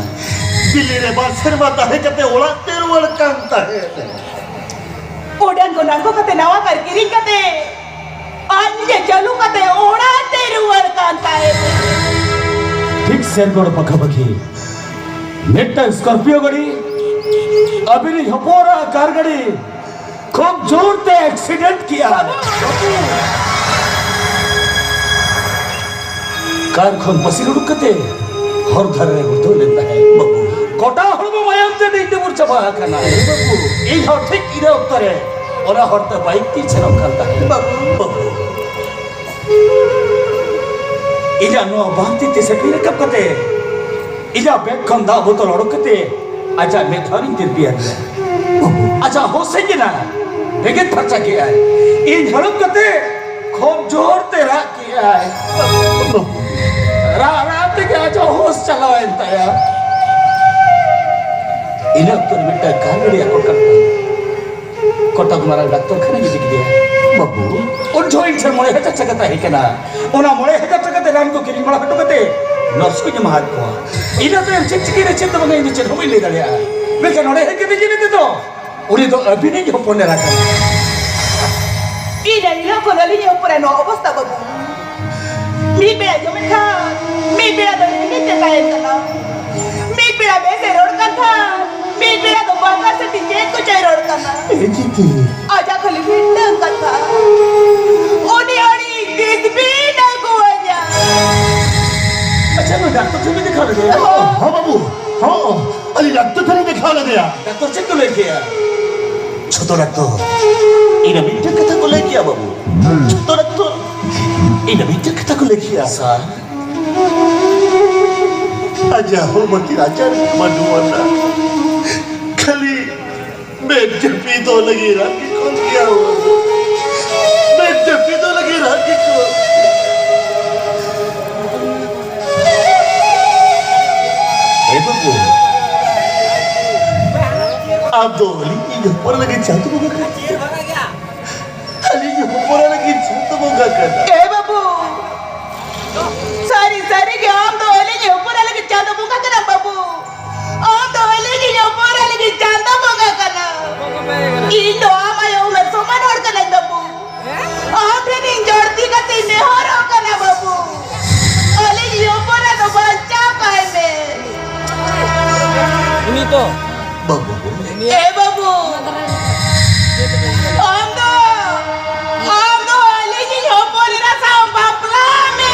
ᱫᱤᱞᱞᱤ ᱨᱮ ᱵᱟᱨ ᱥᱮᱨᱢᱟ ᱛᱟᱦᱮᱸ ᱠᱟᱛᱮ ᱚᱲᱟᱜ ᱛᱮ ᱨᱩᱣᱟᱹᱲ ᱠᱟᱱ ᱛᱟᱦᱮᱸᱫ᱾ ᱚᱰᱟᱝ ᱜᱚᱰᱟᱝ ᱠᱚ ᱠᱟᱛᱮ, ᱱᱟᱣᱟ ᱠᱟᱨ ᱠᱤᱨᱤᱧ ᱠᱟᱛᱮ, ᱟᱡ ᱱᱤᱡᱮ ᱪᱟᱹᱞᱩ ᱠᱟᱛᱮ ᱚᱲᱟᱜ ᱛᱮ ᱨᱩᱣᱟᱹᱲ ᱠᱟᱱ ᱛᱟᱦᱮᱸᱫ᱾ ᱴᱷᱤᱠ ᱥᱮᱨᱜᱚᱲ ᱯᱟᱠᱷᱟᱯᱟᱠᱷᱤ ᱢᱤᱫᱴᱟᱝ ᱥᱠᱚᱨᱯᱤᱭᱳ ᱜᱟᱹᱰᱤ, ᱟᱹᱵᱤᱱᱤᱡ ᱦᱚᱯᱚᱱ ᱮᱨᱟ ᱠᱟᱨ ᱜᱟᱹᱰᱤ ᱠᱷᱩᱵ ᱡᱳᱨ ᱛᱮ ᱮᱠᱥᱤᱰᱮᱱᱴ ᱠᱮᱜᱼᱟ᱾ ᱠᱟᱨ ᱠᱷᱚᱱ ᱯᱟᱹᱥᱤᱨ ᱩᱰᱩᱠ ᱠᱟᱛᱮ ᱦᱚᱨ ᱫᱷᱟᱨᱮ ᱨᱮ ᱜᱩᱲᱫᱟᱹᱣ ᱞᱮᱱ ᱛᱟᱦᱮᱸᱫ᱾ ᱵᱟᱹᱵᱩ, ᱜᱚᱴᱟ ᱦᱚᱲᱢᱚ ᱢᱟᱭᱟᱢ ᱛᱮ ᱰᱤᱝ ᱰᱤᱵᱩᱨ ᱪᱟᱵᱟ ᱟᱠᱟᱱᱟ᱾ ᱵᱟᱹᱵᱩ, ᱤᱧ ᱦᱚᱸ ᱴᱷᱤᱠ ᱤᱱᱟᱹ ᱚᱠᱛᱚ ᱨᱮ ᱚᱱᱟ ᱦᱚᱨ ᱛᱮ ᱵᱟᱭᱤᱠ ᱛᱤᱧ ᱥᱮᱱᱚᱜ ᱠᱟᱱ ᱛᱟᱦᱮᱸᱫ᱾ ᱵᱟᱹᱵᱩ, ᱵᱟᱹᱵᱩ, ᱤᱧᱟᱹᱜ ᱱᱚᱣᱟ ᱵᱟᱝ ᱛᱤ ᱛᱮ ᱥᱮᱯᱤ ᱨᱟᱠᱟᱵ ᱠᱟᱛᱮ, ᱤᱧᱟᱹᱜ ᱵᱮᱜᱽ ᱠᱷᱚᱱ ᱫᱟᱜ ᱵᱳᱛᱚᱞ ᱚᱰᱚᱠ ᱠᱟᱛᱮ ᱟᱡᱟᱜ ᱢᱮᱫ ᱦᱚᱸ ᱨᱤᱧ ᱛᱤᱨᱯᱤ ᱟᱫᱮᱭᱟ᱾ ᱟᱡᱟᱜ ᱦᱳᱥ ᱦᱮᱡ ᱮᱱᱟ᱾ ᱵᱮᱸᱜᱮᱫ ᱯᱷᱟᱨᱪᱟ ᱠᱮᱜᱼᱟᱭ᱾ ᱤᱧ ᱦᱟᱹᱲᱩᱵ ᱠᱟᱛᱮ ᱠᱷᱩᱵ ᱡᱳᱨ ᱛᱮ ᱨᱟᱜ ᱠᱮᱜᱼᱟᱭ᱾ ᱨᱟᱜ ᱨᱟᱜ ᱛᱮᱜᱮ ᱟᱡᱟᱜ ᱦᱳᱥ ᱪᱟᱞᱟᱣᱮᱱ ᱛᱟᱭᱟ᱾ ᱤᱱᱟᱹ ᱚᱠᱛᱚ ᱨᱮ ᱢᱤᱫᱴᱟᱝ ᱠᱟᱨ ᱜᱟᱹᱰᱤ ᱟᱠᱚᱴ ᱠᱟᱱ ᱛᱟᱭᱟ᱾ ᱠᱚᱴᱚᱠ ᱢᱟᱨᱟᱝ ᱰᱟᱠᱛᱚᱨ ᱠᱷᱟᱱᱟᱧ ᱤᱫᱤ ᱠᱮᱫᱮᱭᱟ᱾ ᱵᱟᱹᱵᱩ, ᱩᱱ ᱡᱚᱠᱷᱚᱱ ᱤᱧ ᱴᱷᱮᱱ ᱢᱚᱬᱮ ᱦᱟᱡᱟᱨ ᱴᱟᱠᱟ ᱛᱟᱦᱮᱸ ᱠᱟᱱᱟ᱾ ᱚᱱᱟ ᱢᱚᱬᱮ ᱦᱟᱡᱟᱨ ᱴᱟᱠᱟ ᱛᱮ ᱨᱟᱱ ᱠᱚ ᱠᱤᱨᱤᱧ ᱵᱟᱲᱟ ᱦᱚᱴᱚ ᱠᱟᱛᱮ ᱱᱟᱨᱥ ᱠᱚᱧ ᱮᱢᱟᱦᱟᱫ ᱠᱚᱣᱟ᱾ ᱤᱱᱟᱹ ᱛᱟᱭᱚᱢ ᱪᱮᱫ ᱪᱤᱠᱟᱹᱭᱮᱱᱟ ᱪᱮᱫ ᱫᱚ ᱵᱟᱝ, ᱤᱧ ᱫᱚ ᱪᱮᱫ ᱦᱚᱸ ᱵᱟᱹᱧ ᱞᱟᱹᱭ ᱫᱟᱲᱮᱭᱟᱜᱼᱟ᱾ ᱢᱮᱱᱠᱷᱟᱱ ᱱᱚᱰᱮ ᱦᱮᱡ ᱠᱟᱛᱮ ᱧᱮᱞ ᱛᱮᱫᱚ ᱩᱱᱤ ᱫᱚ ᱟᱹᱵᱤᱱᱤᱡ ᱦᱚᱯᱚᱱ ᱮᱨᱟ ᱠᱟᱱᱟᱭ᱾ ᱤᱱᱟᱹ ᱦᱤᱞᱳᱜ ᱠᱷᱚᱱ ᱟᱹᱞᱤᱧ ᱦᱚᱯᱚᱱᱟᱜ ᱱᱚᱣᱟ ᱚᱵᱚᱥᱛᱟ ᱵᱟᱹᱵᱩ᱾ ᱢᱤᱫ ᱵᱮᱲᱟ ᱡᱚᱢᱮᱫ ᱠᱷᱟᱱ ᱢᱤᱫ ᱵᱮᱲᱟ ᱫᱚ ᱨᱮᱸᱜᱮᱡ ᱛᱮ ᱛᱟᱦᱮᱱ ᱠᱟᱱᱟ᱾ ᱢᱤᱫ ᱵᱮᱲᱟ ᱵᱮᱥ ᱮ ᱨᱚᱲ ᱠᱟᱱ ᱠᱷᱟᱱ ᱢᱤᱫ ᱵᱮᱲᱟ ᱫᱚ ᱵᱟᱝᱜᱟ ᱥᱮ ᱪᱮᱫ ᱠᱚᱪᱚᱭ ᱨᱚᱲ ᱠᱟᱱᱟ᱾ ᱮ ᱡᱤᱛᱤ᱾ ᱟᱡᱟᱜ ᱠᱷᱟᱹᱞᱤ ᱢᱤᱫᱴᱟᱹᱝ ᱠᱟᱛᱷᱟ, ᱩᱱᱤ ᱦᱚᱲᱤᱧ ᱛᱤᱥ ᱵᱤᱱ ᱟᱹᱜᱩᱣᱟᱹᱧᱟ? ᱟᱪᱪᱷᱟ, ᱱᱩᱭ ᱰᱟᱠᱛᱚᱨ ᱴᱷᱮᱱ ᱵᱤᱱ ᱫᱮᱠᱷᱟᱣ ᱞᱮᱫᱮᱭᱟ? ᱦᱚᱸ᱾ ᱦᱚᱸ ᱵᱟᱹᱵᱩ, ᱦᱚᱸ, ᱟᱹᱞᱤᱧ ᱰᱟᱠᱛᱚᱨ ᱴᱷᱮᱱ ᱞᱤᱧ ᱫᱮᱠᱷᱟᱣ ᱞᱮᱫᱮᱭᱟ᱾ ᱰᱟᱠᱛᱚᱨ ᱪᱮᱫ ᱠᱚ ᱞᱟᱹᱭ ᱠᱮᱜᱼᱟ? ᱡᱷᱚᱛᱚ ᱰᱟᱠᱛᱚᱨ ᱤᱱᱟᱹ ᱢᱤᱫᱴᱟᱹᱝ ᱠᱟᱛᱷᱟ ᱠᱚ ᱞᱟᱹᱭ ᱠᱮᱜᱼᱟ ᱵᱟᱹᱵᱩ᱾ ᱡᱷᱚᱛᱚ ᱰᱟᱠᱛᱚᱨ ᱤᱱᱟᱹ ᱢᱤᱫᱴᱟᱹᱝ ᱠᱟᱛᱷᱟ ᱠᱚ ᱞᱟᱹᱭ ᱠᱮᱜᱼᱟ᱾ ᱥᱟᱨ, ᱟᱡᱟᱜ ᱦᱚᱲᱢᱚ ᱛᱤ ᱨᱟᱪᱟ ᱨᱮ ᱵᱟᱹᱱᱩᱜ ᱟᱱᱟ᱾ ᱠᱷᱟᱹᱞᱤ ᱢᱮᱫ ᱡᱟᱹᱯᱤᱫᱚᱜ ᱞᱟᱹᱜᱤᱫ ᱨᱟᱱ ᱜᱮ ᱠᱚ ᱮᱢᱟ ᱠᱚᱣᱟ᱾ ᱢᱮᱫ ᱡᱟᱹᱯᱤᱫᱚᱜ ᱞᱟᱹᱜᱤᱫ ᱨᱟᱱ ᱜᱮ ᱠᱚ ᱮᱢᱟ ᱠᱚᱣᱟ᱾ ᱵᱟᱹᱵᱩ, ᱟᱢ ᱫᱚ ᱟᱹᱞᱤᱧ ᱤᱧ ᱦᱚᱯᱚᱱ ᱞᱟᱹᱜᱤᱫ ᱪᱟᱸᱫᱚ ᱵᱚᱸᱜᱟ ᱠᱟᱱᱟ᱾ ᱟᱹᱞᱤᱧ ᱦᱚᱯᱚᱱ ᱞᱟᱹᱜᱤᱫ ᱪᱟᱸᱫᱚ ᱵᱚᱸᱜᱟ ᱠᱟᱱᱟ᱾ ᱮ ᱵᱟᱹᱵᱩ, ᱥᱟᱹᱨᱤ ᱥᱟᱹᱨᱤ ᱜᱮ ᱟᱢ ᱫᱚ ᱟᱹᱞᱤᱧ ᱦᱚᱯᱚᱱ ᱞᱟᱹᱜᱤᱫ ᱪᱟᱸᱫᱚ ᱵᱚᱸᱜᱟ ᱠᱟᱱᱟᱢ ᱵᱟᱹᱵᱩ᱾ ᱟᱢ ᱫᱚ ᱟᱹᱞᱤᱧ ᱤᱧ ᱦᱚᱯᱚᱱ ᱞᱟᱹᱜᱤᱫ ᱪᱟᱸᱫᱚ ᱵᱚᱸᱜᱟ ᱠᱟᱱᱟ᱾ ᱤᱧ ᱫᱚ ᱟᱢ ᱟᱭᱳ ᱩᱢᱮᱨ ᱥᱚᱢᱟᱱ ᱦᱚᱲ ᱠᱟᱹᱱᱟᱹᱧ ᱵᱟᱹᱵᱩ᱾ ᱟᱢ ᱴᱷᱮᱱ ᱤᱧ ᱡᱚᱲᱛᱤ ᱠᱟᱛᱮᱧ ᱱᱮᱦᱚᱨᱚᱜ ᱠᱟᱱᱟ ᱵᱟᱹᱵᱩ᱾ ᱟᱞᱮ ᱡᱤᱭᱚᱱ ᱯᱚᱨᱟ ᱫᱚ ᱵᱟᱧᱪᱟᱣ ᱠᱟᱭ ᱢᱮ᱾ ᱩᱱᱤ ᱛᱚ᱾ ᱵᱟᱹᱵᱩ᱾ ᱮ ᱵᱟᱹᱵᱩ᱾ ᱟᱢ ᱫᱚ, ᱟᱢ ᱫᱚ ᱟᱞᱮ ᱡᱤᱭᱚᱱ ᱯᱚᱨᱟ ᱥᱟᱶ ᱵᱟᱯᱞᱟ ᱢᱮ᱾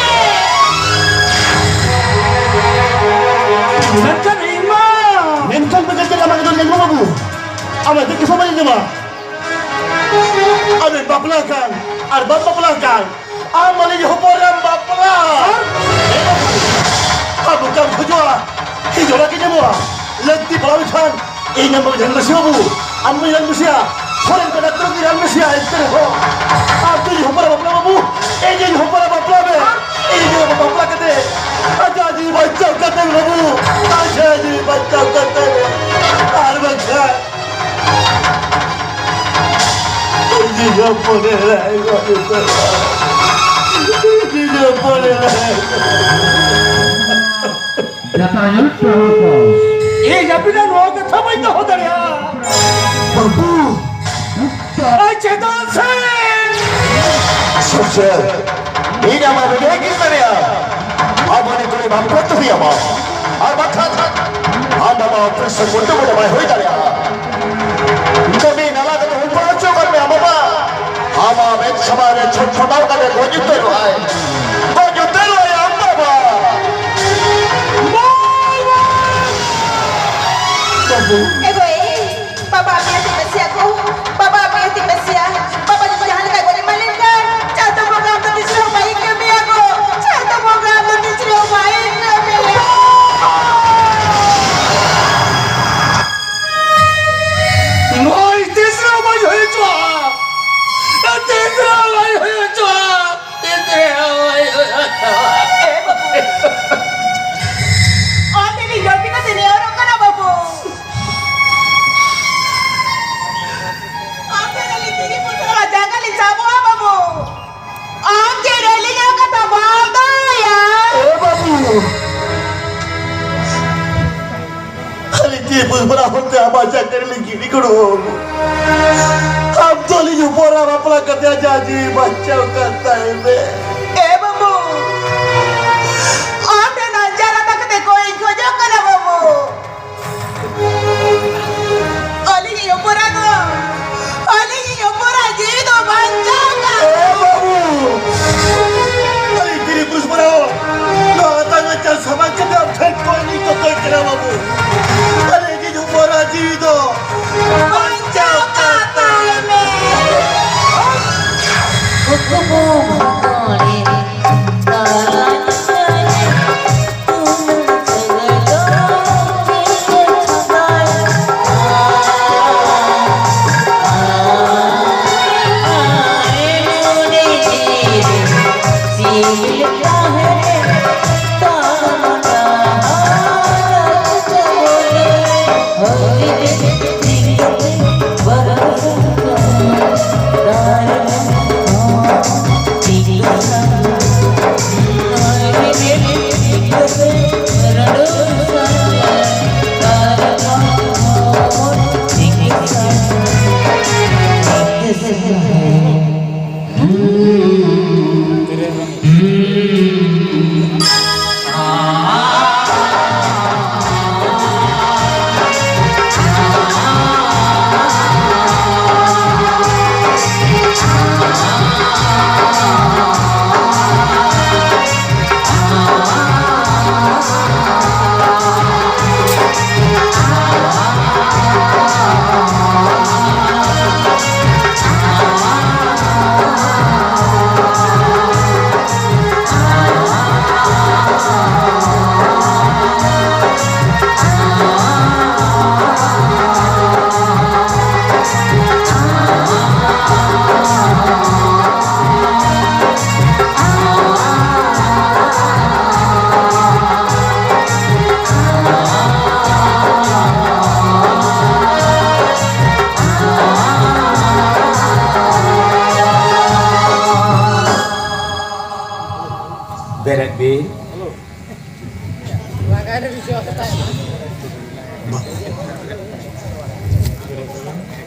ᱢᱮᱱᱠᱷᱟᱱ ᱤᱧ ᱢᱟ᱾ ᱢᱮᱱᱠᱷᱟᱱ ᱵᱮᱜᱚᱨ ᱪᱮᱫ ᱟᱢᱟᱜ ᱫᱚ ᱧᱮᱞ ᱢᱮ ᱵᱟᱹᱵᱩ᱾ ᱟᱢᱟᱜ ᱫᱚ ᱠᱤᱥᱟᱹ ᱵᱟᱹᱧ ᱟᱸᱡᱚᱢᱟ᱾ ᱟᱢᱮᱢ ᱵᱟᱯᱞᱟ ᱠᱟᱱ ᱟᱨ ᱵᱟᱢ ᱵᱟᱯᱞᱟ ᱠᱟᱱ, ᱟᱢ ᱟᱹᱞᱤᱧ ᱦᱚᱯᱚᱱ ᱨᱮᱢ ᱵᱟᱯᱞᱟ᱾ ᱟᱵᱚ ᱠᱟᱢ ᱠᱷᱚᱡᱚᱜᱼᱟ, ᱤᱧ ᱚᱲᱟᱜ ᱜᱮ ᱧᱟᱢᱚᱜᱼᱟ᱾ ᱞᱟᱹᱠᱛᱤ ᱯᱟᱲᱟᱣ ᱞᱮᱠᱷᱟᱱ ᱤᱧ ᱟᱢ ᱵᱟᱹᱧ ᱨᱟᱱ ᱵᱮᱥᱤᱭᱟ ᱵᱟᱹᱵᱩ, ᱟᱢ ᱵᱟᱹᱧ ᱨᱟᱱ ᱵᱮᱥᱤᱭᱟ᱾ ᱯᱷᱚᱨᱮᱱ ᱠᱚ ᱰᱟᱠᱛᱚᱨ ᱠᱚ ᱨᱟᱱ ᱵᱮᱥᱤᱭᱟ, ᱮᱱᱛᱮ ᱨᱮᱦᱚᱸ ᱟᱢ ᱫᱚ ᱤᱧ ᱦᱚᱯᱚᱱ ᱨᱮ ᱵᱟᱯᱞᱟ ᱵᱟᱹᱵᱩ, ᱤᱧ ᱤᱧ ᱦᱚᱯᱚᱱ ᱨᱮ ᱵᱟᱯᱞᱟ ᱢᱮ᱾ ᱤᱧ ᱤᱧ ᱵᱟᱯᱞᱟ ᱠᱟᱛᱮ ᱟᱡᱟᱜ ᱡᱤᱣᱤ ᱵᱟᱧᱪᱟᱣ ᱠᱟᱛᱮ ᱵᱟᱹᱵᱩ, ᱟᱡᱟᱜ ᱡᱤᱣᱤ ᱵᱟᱧᱪᱟᱣ ᱠᱟᱛᱮ, ᱟᱨ ᱵᱟᱝᱠᱷᱟᱱ ᱡᱟᱛᱨᱟ ᱧᱮᱞ ᱯᱮ ᱦᱚᱲ ᱠᱚ᱾ ᱤᱧ ᱟᱹᱵᱤᱱᱟᱜ ᱱᱚᱣᱟ ᱠᱟᱛᱷᱟ ᱵᱟᱹᱧ ᱫᱚᱦᱚ ᱫᱟᱲᱮᱭᱟᱜᱼᱟ᱾ ᱵᱟᱹᱵᱩ! ᱟᱡ ᱪᱮᱛᱟᱱ ᱥᱮ! ᱥᱚᱥᱮ, ᱤᱧ ᱟᱢᱟᱜ ᱵᱮᱜᱮ ᱜᱤᱧ ᱫᱟᱲᱮᱭᱟᱜᱼᱟ᱾ ᱟᱢ ᱩᱱᱤ ᱠᱩᱲᱤ ᱵᱟᱢ ᱯᱮ ᱛᱩᱦᱤᱭᱟᱢᱟ᱾ ᱟᱨ ᱵᱟᱠᱷᱟᱱ ᱟᱢ ᱟᱢᱟᱜ ᱚᱯᱷᱤᱥ ᱨᱮ ᱜᱩᱰᱩ ᱜᱩᱰᱩ ᱵᱟᱭ ᱦᱩᱭ ᱫᱟᱲᱮᱭᱟᱜᱼᱟ᱾ ᱠᱟᱹᱢᱤ ᱱᱟᱞᱟ ᱠᱟᱛᱮ ᱦᱩᱲᱯᱟᱹ ᱦᱚᱪᱚ ᱠᱟᱜ ᱢᱮ ᱟᱢ ᱵᱟᱵᱟ᱾ ᱟᱢᱟᱜ ᱢᱮᱫ ᱥᱟᱢᱟᱝ ᱨᱮ ᱪᱷᱚᱴᱯᱚᱴᱟᱣ ᱠᱟᱛᱮ ᱜᱚᱡ ᱩᱛᱟᱹᱨᱚᱜ ᱟᱭ᱾ ᱜᱚᱡ ᱩᱛᱟᱹᱨᱚᱜ ᱟᱭ ᱟᱢ ᱵᱟᱵᱟ᱾ ᱵᱟᱹᱵᱩ᱾ ᱮ ᱜᱚᱭ, ᱵᱟᱵᱟ ᱟᱯᱮ ᱟᱹᱛᱤᱧ ᱢᱮᱥᱮᱭᱟ ᱠᱚ᱾ ᱵᱟᱵᱟ ᱟᱯᱮ ᱟᱹᱛᱤᱧ ᱢᱮᱥᱮᱭᱟ᱾ ᱵᱟᱵᱟ ᱡᱩᱫᱤ ᱡᱟᱦᱟᱸ ᱞᱮᱠᱟ ᱜᱚᱡ ᱮᱢᱟᱱ ᱞᱮᱱᱠᱷᱟᱱ, ᱪᱟᱸᱫᱚ ᱵᱚᱸᱜᱟ ᱟᱢ ᱫᱚ ᱛᱤᱥ ᱨᱮᱦᱚᱸ ᱵᱟᱭ ᱠᱟᱹᱢᱤᱭᱟ ᱜᱚ᱾ ᱪᱟᱸᱫᱚ ᱵᱚᱸᱜᱟ ᱟᱢ ᱫᱚ ᱛᱤᱥ ᱨᱮᱦᱚᱸ ᱵᱟᱭ ᱠᱟᱹᱢᱤᱭᱟ᱾ ᱱᱚᱜᱼᱚᱭ ᱛᱤᱥ ᱨᱮᱦᱚᱸ ᱵᱟᱭ ᱦᱩᱭ ᱦᱚᱪᱚᱣᱟᱜᱼᱟ᱾ ᱛᱤᱥ ᱨᱮᱦᱚᱸ ᱵᱟᱭ ᱦᱩᱭ ᱦᱚᱪᱚᱣᱟᱜᱼᱟ᱾ ᱛᱤᱥ ᱨᱮᱦᱚᱸ ᱵᱟᱭ ᱦᱩᱭ ᱦᱚᱪᱚᱣᱟᱜᱼᱟ᱾ ᱮ ᱵᱟᱹᱵᱩ, ᱟᱢ ᱴᱷᱮᱱᱤᱧ ᱡᱚᱨ ᱠᱮᱫᱟ ᱪᱮᱫ ᱵᱩᱡᱽ ᱵᱟᱲᱟ ᱦᱚᱲᱛᱮ ᱟᱢᱟᱜ ᱪᱟᱠᱨᱤ ᱞᱤᱧ ᱜᱤᱰᱤ ᱜᱚᱲᱚ ᱟᱢᱟ᱾ ᱟᱢ ᱫᱚ ᱟᱹᱞᱤᱧ ᱦᱚᱯᱚᱱ ᱮᱨᱟ ᱵᱟᱯᱞᱟ ᱠᱟᱛᱮ ᱟᱡᱟᱜ ᱡᱤᱣᱤ ᱵᱟᱧᱪᱟᱣ ᱠᱟᱱ ᱛᱟᱭ ᱢᱮ᱾ ᱮ ᱵᱟᱹᱵᱩ, ᱟᱢ ᱴᱷᱮᱱ ᱱᱚᱣᱟ ᱡᱟᱞᱟ ᱠᱟᱛᱮ ᱠᱚᱭ ᱠᱷᱚᱡᱚᱜ ᱠᱟᱱᱟ ᱵᱟᱹᱵᱩ᱾ ᱟᱹᱞᱤᱧᱤᱡ ᱦᱚᱯᱚᱱ ᱮᱨᱟ ᱫᱚ, ᱟᱹᱞᱤᱧᱤᱡ ᱦᱚᱯᱚᱱ ᱮᱨᱟ ᱡᱤᱣᱤ ᱫᱚ ᱵᱟᱧᱪᱟᱣ ᱠᱟᱱ ᱮ ᱵᱟᱹᱵᱩ, ᱟᱹᱞᱤᱧ ᱛᱤᱨᱤ ᱯᱩᱨᱩᱥ ᱵᱟᱲᱟᱣ, ᱱᱚᱣᱟ ᱛᱟᱭᱚᱢ ᱪᱟᱥ ᱥᱟᱢᱟᱝ ᱠᱟᱛᱮ ᱟᱢ ᱴᱷᱮᱱ ᱠᱚᱭ ᱞᱤᱧ ᱫᱚᱦᱚᱭ ᱠᱟᱱᱟ ᱵᱟᱹᱵᱩ᱾ ᱟᱹᱞᱤᱧᱤᱡ ᱦᱚᱯᱚᱱ ᱮᱨᱟ ᱡᱤᱣᱤ ᱫᱚ ᱵᱟᱧᱪᱟᱣ ᱠᱟᱛᱟᱭ ᱢᱮ᱾ ᱠᱩᱠᱢᱩ ᱵᱷᱟᱸᱫᱚᱲᱮ ᱛᱟᱞᱟᱧ ᱠᱟᱱᱮ, ᱛᱩᱢᱟᱹᱞ ᱥᱟᱹᱜᱟᱹᱭ ᱫᱚ ᱪᱮᱫ ᱮ ᱪᱷᱟᱸᱫᱟᱭᱟ? ᱟᱨ ᱱᱚᱰᱮ ᱡᱤᱣᱤ ᱨᱮ ᱪᱮᱫ ᱞᱮᱠᱟ ᱦᱮᱡ ᱛᱟᱢ ᱰᱟᱦᱟᱨ ᱪᱟᱞᱚᱱᱮ? ᱵᱮᱨᱮᱫ ᱵᱤᱱ᱾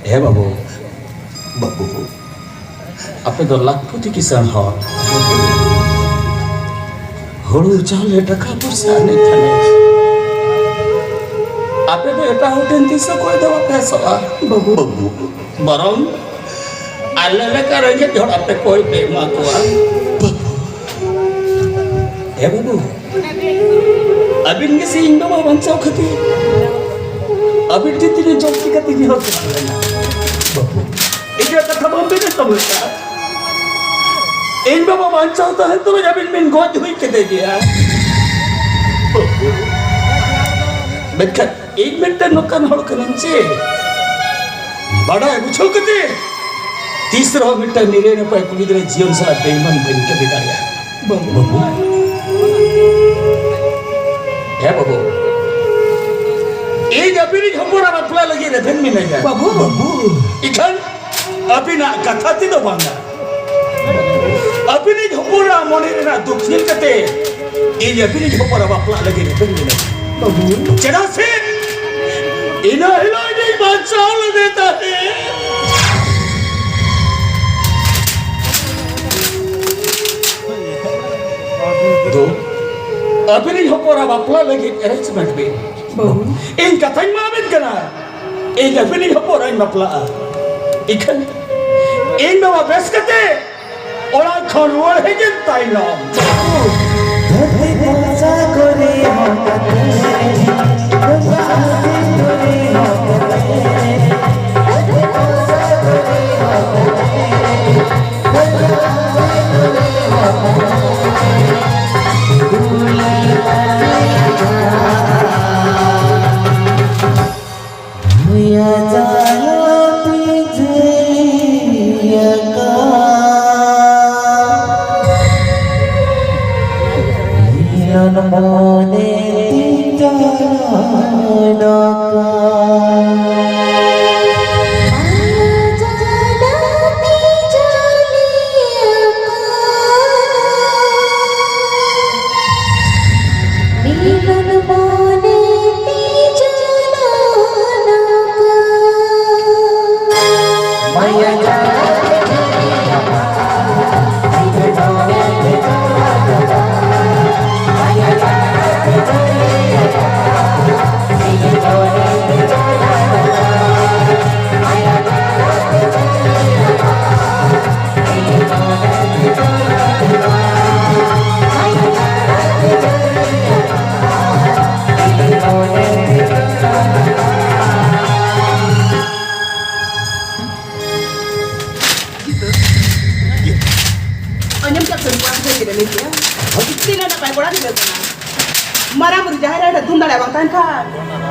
ᱮ ᱵᱟᱹᱵᱩ, ᱵᱟᱹᱵᱩ, ᱟᱯᱮ ᱫᱚ ᱞᱟᱠᱷᱯᱚᱛᱤ ᱠᱤᱥᱟᱹᱬ ᱦᱚᱲ᱾ ᱦᱩᱲᱩ ᱪᱟᱣᱞᱮ ᱴᱟᱠᱟ ᱯᱚᱭᱥᱟ ᱟᱹᱱᱤᱡ ᱠᱷᱟᱱᱮ ᱟᱯᱮ ᱫᱚ ᱮᱴᱟᱜ ᱦᱚᱲ ᱴᱷᱮᱱ ᱛᱤᱥ ᱦᱚᱸ ᱠᱚᱭ ᱫᱚ ᱵᱟᱯᱮ ᱟᱥᱚᱜᱼᱟ᱾ ᱵᱟᱹᱵᱩ, ᱵᱟᱹᱵᱩ, ᱵᱚᱨᱚᱝ ᱟᱞᱮ ᱞᱮᱠᱟ ᱨᱮᱸᱜᱮᱡ ᱦᱚᱲ ᱟᱯᱮ ᱠᱚᱭ ᱯᱮ ᱮᱢᱟ ᱠᱚᱣᱟ᱾ ᱵᱟᱹᱵᱩ, ᱮ ᱵᱟᱹᱵᱩ, ᱟᱹᱵᱤᱱ ᱜᱮ ᱥᱮ ᱤᱧ ᱵᱟᱵᱟ ᱵᱟᱧᱪᱟᱣ ᱠᱷᱟᱹᱛᱤᱨ, ᱟᱹᱵᱤᱱ ᱴᱷᱮᱱ ᱛᱤᱱᱟᱹᱜ ᱡᱚᱢ ᱪᱤᱠᱟᱹ ᱛᱤᱧ ᱦᱚᱸ ᱥᱮᱴᱮᱨ ᱞᱮᱱᱟ᱾ ᱵᱟᱹᱵᱩ, ᱤᱧᱟᱹᱜ ᱠᱟᱛᱷᱟ ᱵᱟᱝ ᱵᱤᱱ ᱟᱸᱡᱚᱢ ᱞᱮᱫᱟ? ᱤᱧ ᱵᱟᱵᱟ ᱵᱟᱧᱪᱟᱣ ᱛᱟᱦᱮᱸ ᱛᱩᱞᱩᱡ ᱟᱹᱵᱤᱱ ᱵᱤᱱ ᱜᱚᱡ ᱦᱩᱭ ᱠᱮᱫᱮ ᱜᱮᱭᱟ᱾ ᱵᱟᱹᱵᱩ, ᱢᱮᱱᱠᱷᱟᱱ ᱤᱧ ᱢᱤᱫᱴᱟᱝ ᱱᱚᱝᱠᱟᱱ ᱦᱚᱲ ᱠᱟᱹᱱᱟᱹᱧ ᱪᱮ ᱵᱟᱰᱟᱭ ᱵᱩᱡᱷᱟᱹᱣ ᱠᱟᱛᱮ ᱛᱤᱥ ᱨᱮᱦᱚᱸ ᱢᱤᱫᱴᱟᱝ ᱱᱤᱨᱟᱹᱭ ᱱᱟᱯᱟᱭ ᱠᱩᱲᱤ ᱜᱤᱫᱽᱨᱟᱹ ᱡᱤᱭᱚᱱ ᱥᱟᱞᱟᱜ ᱵᱮᱭᱤᱢᱟᱱ ᱵᱟᱹᱧ ᱠᱟᱹᱢᱤ ᱫᱟᱲᱮᱭᱟᱜᱼᱟ᱾ ᱵᱟᱹᱵᱩ᱾ ᱦᱮᱸ ᱵᱟᱹᱵᱩ, ᱤᱧ ᱟᱹᱵᱤᱱᱤᱡ ᱦᱚᱯᱚᱱᱟᱜ ᱵᱟᱯᱞᱟ ᱞᱟᱹᱜᱤᱫ ᱨᱮᱵᱮᱱ ᱢᱤᱱᱟᱹᱧᱟ᱾ ᱵᱟᱹᱵᱩ᱾ ᱵᱟᱹᱵᱩ᱾ ᱤᱠᱷᱟᱹᱱ ᱟᱹᱵᱤᱱᱟᱜ ᱠᱟᱛᱷᱟ ᱛᱮᱫᱚ ᱵᱟᱝᱟ᱾ ᱟᱹᱵᱤᱱᱤᱡ ᱦᱚᱯᱚᱱᱟᱜ ᱢᱚᱱᱮ ᱨᱮᱱᱟᱜ ᱫᱩᱠ ᱧᱮᱞ ᱠᱟᱛᱮ ᱤᱧ ᱟᱹᱵᱤᱱᱤᱡ ᱦᱚᱯᱚᱱᱟᱜ ᱵᱟᱯᱞᱟ ᱞᱟᱹᱜᱤᱫ ᱨᱮᱵᱮᱱ ᱢᱤᱱᱟᱹᱧᱟ᱾ ᱵᱟᱹᱵᱩ᱾ ᱪᱮᱫᱟᱜ ᱥᱮ ᱤᱱᱟᱹ ᱦᱤᱞᱳᱜ ᱤᱧ ᱵᱟᱧᱪᱟᱣ ᱞᱮᱫᱮ ᱛᱟᱦᱮᱸ᱾ ᱫᱩ, ᱟᱹᱵᱤᱱᱤᱡ ᱦᱚᱯᱚᱱᱟᱜ ᱵᱟᱯᱞᱟ ᱞᱟᱹᱜᱤᱫ arrangement ᱵᱤᱱ᱾ ᱵᱟᱹᱵᱩ᱾ ᱤᱧ ᱠᱟᱛᱷᱟᱧ ᱮᱢᱟᱵᱤᱱ ᱠᱟᱱᱟ, ᱤᱧ ᱟᱹᱵᱤᱱᱤᱡ ᱦᱚᱯᱚᱱᱟᱜ ᱤᱧ ᱵᱟᱯᱞᱟᱜᱼᱟ᱾ ᱤᱠᱷᱟᱹᱱ ᱤᱧ ᱵᱟᱵᱟ ᱵᱮᱥ ᱠᱟᱛᱮ ᱚᱲᱟᱜ ᱠᱷᱚᱱ ᱨᱩᱣᱟᱹᱲ ᱦᱮᱡ ᱮᱱ ᱛᱟᱭᱱᱚᱢ᱾ ᱫᱷᱟᱹᱨᱛᱤ ᱯᱩᱨᱤ ᱦᱚᱸ ᱠᱟᱛᱮ, ᱜᱚᱴᱟ ᱫᱷᱟᱹᱨᱛᱤ ᱯᱩᱨᱤ ᱦᱚᱸ ᱠᱟᱛᱮ, ᱫᱷᱟᱹᱨᱛᱤ ᱯᱩᱨᱤ ᱦᱚᱸ ᱠᱟᱛᱮ, ᱜᱚᱴᱟ ᱫᱷᱟᱹᱨᱛᱤ ᱯᱩᱨᱤ ᱦᱚᱸ ᱠᱟᱛᱮ, ᱫᱩᱞᱟᱹᱲ ᱵᱷᱩᱭᱟ ᱪᱟᱞᱟ ᱯᱤᱡᱷᱟᱹᱭᱟᱠᱟ᱾ ᱢᱤᱞᱚᱱ ᱢᱚᱱᱮ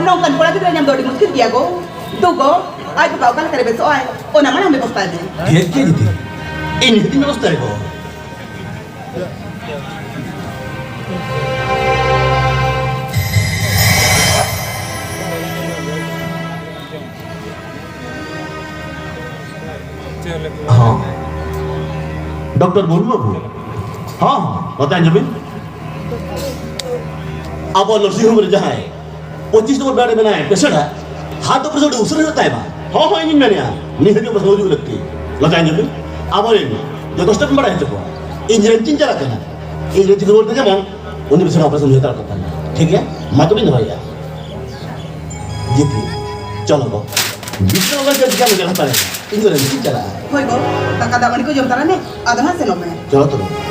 ᱱᱚᱝᱠᱟᱱ ᱠᱚᱲᱟ ᱜᱤᱫᱽᱨᱟᱹ ᱧᱟᱢ ᱫᱚ ᱟᱹᱰᱤ ᱢᱩᱥᱠᱤᱞ ᱜᱮᱭᱟ ᱜᱳ᱾ ᱫᱩ ᱜᱳ, ᱟᱡ ᱵᱟᱵᱟ ᱚᱠᱟ ᱞᱮᱠᱟᱨᱮ ᱵᱮᱥᱚᱜ ᱟᱭ, ᱚᱱᱟ ᱢᱟᱲᱟᱝ ᱵᱮᱵᱚᱥᱛᱷᱟᱭ ᱢᱮ᱾ ᱴᱷᱤᱠ ᱜᱮᱭᱟ ᱫᱤᱫᱤ, ᱤᱧ ᱱᱤᱦᱟᱹᱛᱤᱧ ᱵᱮᱵᱚᱥᱛᱷᱟᱭᱟ ᱜᱳ᱾ ᱦᱚᱸ᱾ ᱰᱚᱠᱴᱚᱨ ᱢᱩᱨᱢᱩ ᱵᱟᱹᱵᱩ᱾ ᱦᱚᱸ, ᱦᱚᱸ, ᱱᱚᱛᱮ ᱟᱸᱡᱚᱢ ᱵᱤᱱ᱾ ᱟᱵᱚ ᱱᱟᱨᱥᱤᱝ ᱦᱳᱢ ᱨᱮ ᱡᱟᱦᱟᱸᱭ ᱯᱚᱸᱪᱤᱥ ᱱᱚᱢᱵᱚᱨ ᱵᱮᱰ ᱨᱮ ᱢᱮᱱᱟᱭ ᱯᱮᱥᱮᱱᱴ ᱟᱜ ᱦᱟᱨᱴ ᱚᱯᱟᱨᱮᱥᱚᱱ ᱟᱹᱰᱤ ᱩᱥᱟᱹᱨᱟ ᱦᱩᱭᱩᱜ ᱛᱟᱭ ᱢᱟ᱾ ᱦᱚᱸ, ᱦᱚᱸ, ᱤᱧᱤᱧ ᱢᱮᱱᱮᱜᱼᱟ᱾ ᱱᱤᱛ ᱦᱟᱹᱵᱤᱡ ᱚᱯᱟᱨᱮᱥᱚᱱ ᱦᱩᱭᱩᱜ ᱞᱟᱹᱠᱛᱤ᱾ ᱱᱚᱛᱮ ᱟᱸᱡᱚᱢ ᱵᱤᱱ᱾ ᱟᱵᱚᱨᱮᱱ ᱡᱚᱛᱚ ᱥᱴᱟᱯ ᱵᱟᱲᱟᱭ ᱦᱚᱪᱚ ᱠᱚᱣᱟ᱾ ᱤᱧ ᱨᱮᱱ ᱪᱤᱧ ᱪᱟᱞᱟᱜ ᱠᱟᱱᱟ᱾ ᱤᱧ ᱨᱮᱱ ᱪᱤᱠᱟᱹ ᱨᱩᱣᱟᱹᱲ ᱛᱮ ᱡᱮᱢᱚᱱ ᱩᱱᱤ ᱯᱮᱥᱮᱱᱴ ᱚᱯᱟᱨᱮᱥᱚᱱ ᱦᱩᱭ ᱦᱟᱛᱟᱲ ᱠᱚᱜ ᱠᱟᱱᱟ᱾ ᱴᱷᱤᱠ ᱜᱮᱭᱟ? ᱢᱟ ᱛᱚᱵᱮᱧ ᱫᱚᱦᱚᱭᱮᱜᱼᱟ᱾ ᱡᱤᱛᱤ, ᱪᱚᱞᱚ ᱜᱚ᱾ ᱵᱤᱥᱱᱩ ᱵᱟᱵᱟ ᱪᱮᱫ ᱪᱤᱠᱟᱹ ᱞᱮᱠᱟ ᱦᱟᱛᱟᱲ? ᱤᱧ ᱫᱚ ᱨᱮᱸᱜᱮᱡ ᱤᱧ ᱪᱟᱞᱟᱜᱼᱟ᱾ ᱦᱳᱭ ᱜᱚ, ᱫᱟᱠᱟ ᱫᱟᱜ ᱢᱟᱹᱰᱤ ᱠᱚ ᱡᱚᱢ ᱛᱟᱨᱟ ᱢᱮ, ᱟᱫᱚ ᱦᱟᱸᱜ ᱥᱮᱱᱚᱜ ᱢᱮ᱾ ᱪᱚᱞᱚ ᱛᱚᱵᱮ᱾